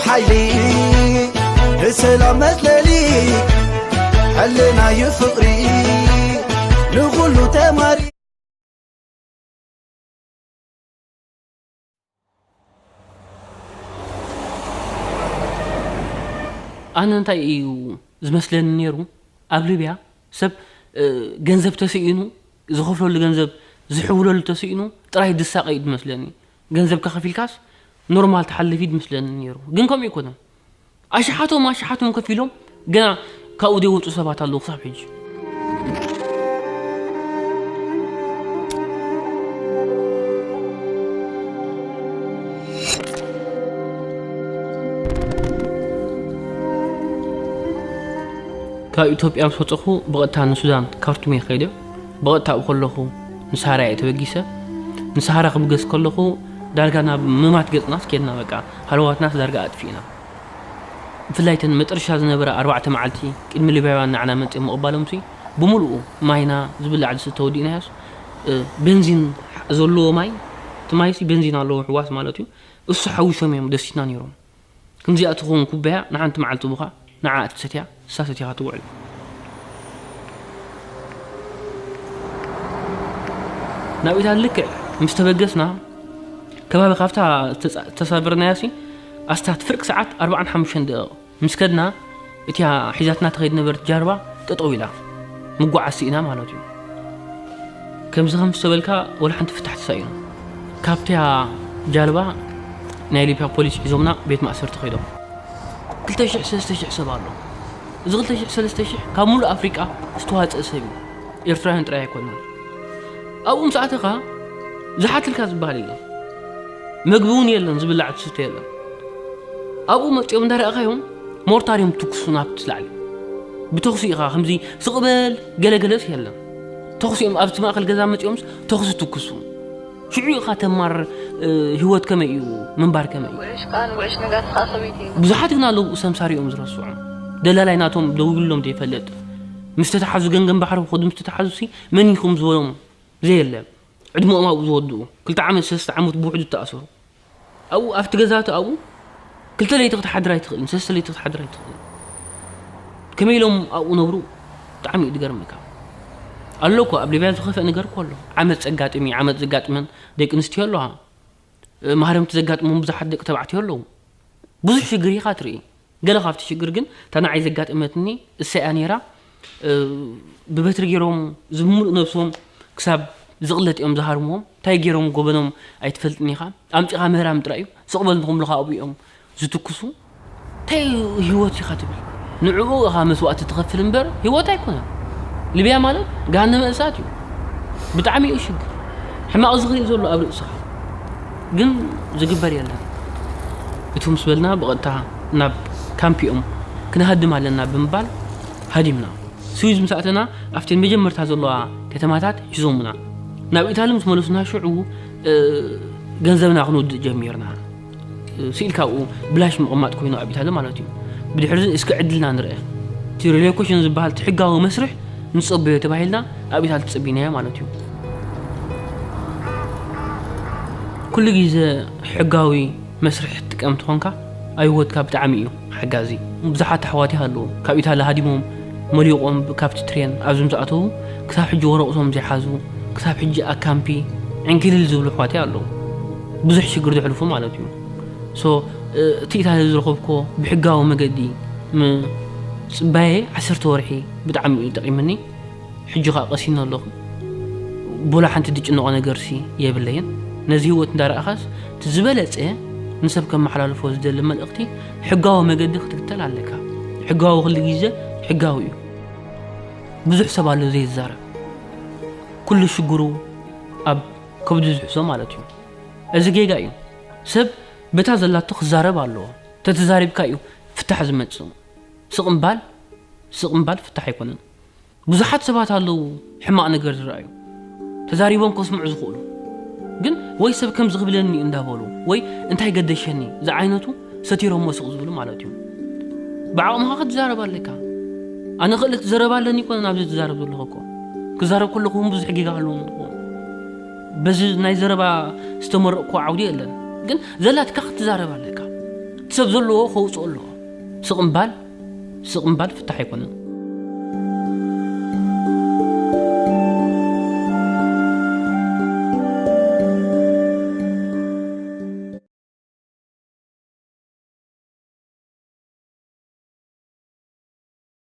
ሓይሊ ንሰላም መጽለሊ፣ ሕልናዩ ፍቕሪ ንኹሉ ተማሪ። ኣነ እንታይ እዩ ዝመስለኒ ነይሩ፣ ኣብ ሊብያ ሰብ፣ እ፣ ገንዘብ ተስኢኑ፣ ዝኸፍለሉ ገንዘብ ዝሕውለሉ ተስኢኑ ጥራይ ዝሳቐ እዩ ዝመስለኒ። ገንዘብ ከኸፊልካስ ኖርማል ትሓልፍ እዩ ዝመስለኒ ነይሩ። ግን ከምኡ ኣይኮነን። ኣሽሓቶም ኣሽሓቶም ከፊሎም ገና ካብኡ ዘይወፁ ሰባት ኣለዉ ክሳብ ሕጂ። ካብ ኢትዮጵያ ምስ ወፀኹ ብቐጥታ ንሱዳን ካርቱም እየ ከይደ። ብቐጥታ ኣብኡ ከለኹ ንሳሃራ እየ ተበጊሰ። ንሳሃራ ክብገስ ከለኹ ዳርጋ ናብ ምማት ገፅናስ ከድና፣ በቃ ሃለዋትናስ ዳርጋ ኣጥፊእና። ብፍላይ እተን መጠረሻ ዝነበራ ኣርባዕተ መዓልቲ ቅድሚ ሊብያውያን ንዓና መፅኦም ምቕባሎምሲ ብምሉኡ ማይና ዝብላዕ ዝስተ ወዲእናዮስ፣ እ፣ ቤንዚን ዘለዎ ማይ፣ እቲ ማይሲ ቤንዚን ኣለዎ ሕዋስ ማለት እዩ። እሱ ሓዊሶም እዮም ደሲትና ነይሮም። ክንዚኣ ትኸውን ኩባያ ንሓንቲ መዓልቲ ቡኻ ንዓ እትሰትያ፣ ንሳ ሰትያኻ ትውዕል። ናብ ኢታሊ ልክዕ ምስ ተበገስና፣ ከባቢ ካብታ ዝተጻ-፣ ዝተሳፈርናያሲ ኣስታት ፍርቂ ሰዓት ኣርባዓን ሓሙሽተን ደቂቕ ምስ ከድና፣ እቲያ ሒዛትና ትኸይድ ነበረት ጃልባ ጠጠው ኢላ። ምጓዓዝ ስኢና ማለት እዩ። ከምዚ ከም ዝተበልካ ወላ ሓንቲ ፍታሕ ተሳኢኑ። ካብቲያ ጃልባ ናይ ሊብያ ፖሊስ ሒዞምና ቤት ማእሰርቲ ከይዶም። ክልተ ሽሕ ሰለስተ ሽሕ ሰብ ኣሎ። እዚ ክልተ ሽሕ ሰለስተ ሽሕ ካብ ሙሉእ ኣፍሪቃ ዝተዋፅአ ሰብ እዩ። ኤርትራውያን ጥራይ ኣይኮነን። ኣብኡ ምስ ኣተኻ ዝሓትልካ ዝበሃል የለን። መግቢ እውን የለን፣ ዝብላዕ ዝስተ የለን። ኣብኡ መፂኦም እንዳረኣኻዮም ሞርታር እዮም ትኩሱ ናብቲ ላዕሊ። ብተኹሲ ኢኻ ከምዚ ስቕ በል ገለገለስ የለን። ተኹሲ እዮም ኣብቲ ማእከል ገዛ መፂኦምስ ተኹሲ ትኩሱ። ሽዑ ኢኻ ተማር፣ እ፣ ህይወት ከመይ እዩ፣ ምንባር ከመይ እዩ። ውዕሽ ቃል ውዕሽ ነጋስ ኸዓ ሰበይቲ እዩ። ብዙሓት ግን ኣለዉ ሰምሳሪኦም ዝረስዖም። ደላላይ ናቶም ደዊሉሎም ዘይፈልጥ። ምስ ተተሓዙ ገንገን ባሕሪ ክኸዱ ምስ ተተሓዙ ሲ መን ኢኹም ዝበሎም ዘየለ። ዕድመኦም ኣብኡ ዝወድኡ። ክልተ ዓመት ሰለስተ ዓመት ብውሕዱ ዝተኣሰሩ። ኣብኡ ኣብቲ ገዛቱ ኣብኡ ክልተ ለይቲ ክትሓድር ኣይትኽእልን፣ ሰለስተ ለይቲ ክትሓድር ኣይትኽእልን። ከመይ ኢሎም ኣብኡ ነብሩ ብጣዕሚ እዩ ዝገርመካ። ኣሎ እኮ ኣብ ሊብያ ዝኸፍአ ነገር እኮ ኣሎ። ዓመት ዘጋጥም እዩ፣ ዓመት ዘጋጥመን ደቂ ኣንስትዮ ኣለዋ። እ፣ ማህረምቲ ዘጋጥሞም ብዙሓት ደቂ ተባዕትዮ ኣለዉ። ብዙሕ ሽግር ኢኻ ትርኢ። ገለ ካብቲ ሽግር ግን እታ ንዓይ ዘጋጠመትኒ እሳ እያ ነይራ። እ፣ ብበትሪ ገይሮም ዝምሉእ ነብሶም ክሳብ ዝቕለጥ እዮም ዝሃርምዎም። እንታይ ገይሮም ጎበኖም ኣይትፈልጥን ኢኻ። ኣምጺኻ ምህራም ጥራይ እዩ። ስቕ በል ንኹም ለኻ ኣብኡ እዮም ዝትኩሱ። እንታይ ህይወት ኢኻ ትብል? ንዕኡ ኢኻ መስዋእቲ ትኸፍል እምበር ህይወት ኣይኮነን። ሊብያ ማለት ገሃነመ እሳት እዩ። ብጣዕሚ እዩ ሽግር። ሕማቕ ዝኽሪ እዩ ዘሎ ኣብ ርእስኻ። ግን ዝግበር የለን። እቱ ምስ በልና ብቐጥታ ናብ ካምፕ እዮም። ክንሃድም ኣለና ብምባል ሃዲምና። ስዊዝ ምስ ኣተና ኣብተን መጀመርታ ዘለዋ ከተማታት ሒዞሙና። ናብ ኢታሊ ምስ መለሱና ሽዑ፣ እ፣ ገንዘብና ክንውድእ ጀሚርና። ስኢልካ ኣብኡ ብላሽ ምቕማጥ ኮይኑ ኣብ ኢታሊ ማለት እዩ። ብድሕሪ እዚ እስከ ዕድልና ንርአ። እቲ ሪሎኬሽን ዝበሃል እቲ ሕጋዊ መስርሕ ንጸበዮ ተባሂልና ኣብ ኢታሊ ተጸቢናዮ ማለት እዩ። ኩሉ ግዜ ሕጋዊ መስርሕ ትጥቀም እንተኾንካ ኣብ ህይወትካ ብጣዕሚ እዩ ሓጋዚ። ብዙሓት ኣሕዋት ይሃለዉ ካብ ኢታሊ ሃዲሞም መሊቖም ካብቲ ትሬን ኣብዚ ምስ ኣተዉ ክሳብ ሕጂ ወረቕቶም ዘይሓዙ፣ ክሳብ ሕጂ ኣብ ካምፒ ዕንክልል ዝብሉ ኣሕዋተይ ኣለዉ። ብዙሕ ሽግር ዘሕልፉ ማለት እዩ። ሶ፣ እ፣ እቲ ኢታሊ ዝረኸብኩዎ ብሕጋዊ መገዲ ምጽባየ ዓሰርተ ወርሒ ብጣዕሚ እዩ ጠቒምኒ። ሕጂ ኸኣ ቀሲነ ኣለኹ። ቦላ ሓንቲ ዝጭነቖ ነገርሲ የብለይን። ነዚ ህይወት እንዳረኣኻስ እቲ ዝበለጸ ንሰብ ከመሓላልፎ ዝደሊ መልእኽቲ ሕጋዊ መገዲ ክትክተል ኣለካ። ሕጋዊ ኩሉ ግዜ ሕጋዊ እዩ። ብዙሕ ሰብ ኣሎ ዘይዛረብ። ኩሉ ሽግሩ ኣብ ከብዱ ዝሕዞ ማለት እዩ። እዚ ጌጋ እዩ። ሰብ በታ ዘላቶ ክዛረብ ኣለዎ። ተተዛሪብካ እዩ ፍታሕ ዝመጽእ። ስቕ ምባል፣ ስቕ ምባል ፍታሕ ኣይኮነን። ብዙሓት ሰባት ኣለዉ ሕማቕ ነገር ዝረኣዩ። ተዛሪቦም ከስምዑ ዝኽእሉ። ግን ወይ ሰብ ከምዚ ክብለኒ እንዳበሉ፣ ወይ እንታይ ገደሸኒ ዝዓይነቱ ሰቲሮሞ ስቕ ዝብሉ ማለት እዩ። ብዓቕምኻ ክትዛረብ ኣለካ። ኣነ ክእለት ዘረባ ኣለኒ ይኮነ ናብዚ ዝዛረብ ዘለኹ እኮ። ክዛረብ ከለኹ እውን ብዙሕ ጌጋ ኣለዎም እኮ። በዚ ናይ ዘረባ ዝተመረቕኩ ዓውዲ የለን። ግን ዘላትካ ክትዛረብ ኣለካ። ሰብ ዘለዎ ከውፅኦ ኣለዎ። ስቕምባል ስቕምባል ፍታሕ ኣይኮነን።